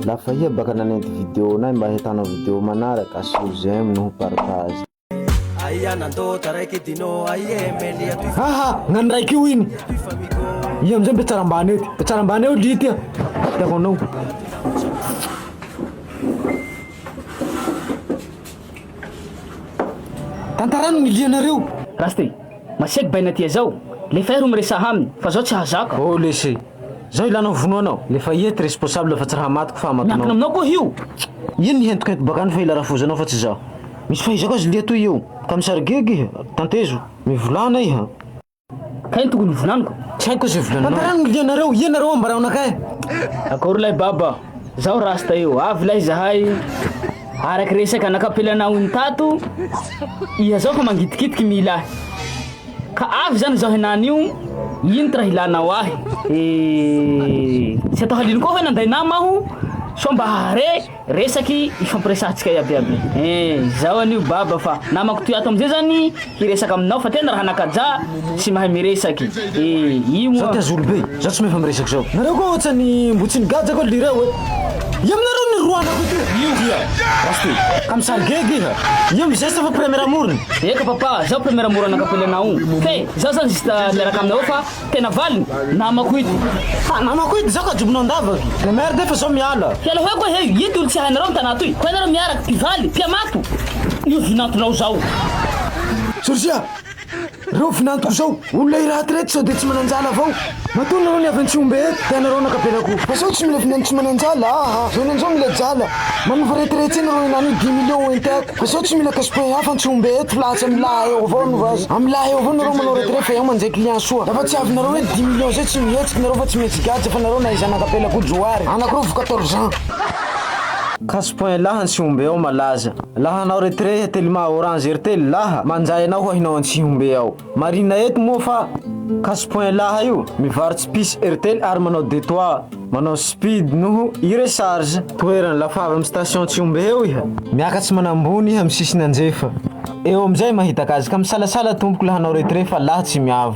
Lafa iha baka nanenty video nay mba ahitanao video manaraka asio j'aime noho partage. Aha, gnany raiky io iny. Ia amizay mbe tsara ambany ety. Mbe tsara ambany eo ly ty. Tiako anao. Tantarano ny lianareo. Rasty, masiaky baina tia zao, lefa iha ro miresaha aminy fa zao tsy hahazaka. Oh lesy, zao ilanao vono anao, lefa iha ty responsable fa tsy raha matiko fa Miankina amatonao. aminao koa io. Ino ny hentokento bakany fa ila rafozanao fa tsy zaho. Misy fahaizako azy lia toy io, ka misary gegy iha, tantezo, mivolana iha. Kay ny tokony hovolaniko. Tsy haiko izay volaninao. Tantarano ny lianareo, ia nareo ambarao anakahy. Akory lay baba, zaho rasta io, avy lay zahay, araky resaka anak'ampelanao iny tato, iha zao fa mangitikitiky mila ahy, ka avy zany zaho henany io, ino ty raha ilanao ahy, eh, tsy atao halino koa hoe nanday nama aho, sao mba hahare. Resaky ifampiresahantsika iaby iaby eh zao anio baba fa namako toy ato amizay zany hiresaka aminao fa tena raha nakaja sy mahay miresaky eh io Zao moa ty azo olobe, zao tsy mahefa miresaky zao. Nareo koa ohatrany mbo tsy nigadra koa lireo e. Ia aminareo ny roanako ity? Io ia. Rasty, ka misary gegy iha. Ia mizesta fa premier amour-ny. Eka papa, zaho premier amour anakapelanao fe zaho zany juste miaraka aminao fa Tena valiny, namako ito. Ha, namako ito, zao ka jobonao an-davaky. Le merde fa zao miala. Hiala hoe koa heo, ito olo tsy hainareo am tanà toy. Koa ianareo miaraka, mpivaly, mpiamato. Io vinantonao zao. Georgia, reo vinantoko zao, olona iraty reto sao de tsy mananjala avao. Matoa nareo niavy antsihombe eto, de anareo nakapelako. Fa sao tsy mila vinanto tsy mananjala, aha, zao nenjao mila jala. Manova retraite nareo henany io dix millions ho enteko. Fa sao tsy mila cash point hafa antsihombe eto, lahatsa am lahy eo avao anova azy. Am lahy eo avao nareo manao retrait fa eo manjay client soa. Lafa tsy avinareo hoe dix millions zay tsy mihetsiky nareo fa tsy maintsy gadra fa nareo nahay zanak'ampela koa johary. Anako reo vo 14 ans. Cash point laha antsihombe ao malaza. Laha hanao retrait telma orange airtel laha manjay anao ho ahinao antsihombe ao. Marina eto moa fa cash point laha io mivarotsy puce airtel ary manao detoit, manao speed noho i recharge. Toerana, lafa avy am station Tsihombe eo iha, miakatsy manambony iha am sisiny anjefa. Eo amizay mahitaka azy ka misalasala tompoko la hanao retrait fa laha tsy miavo.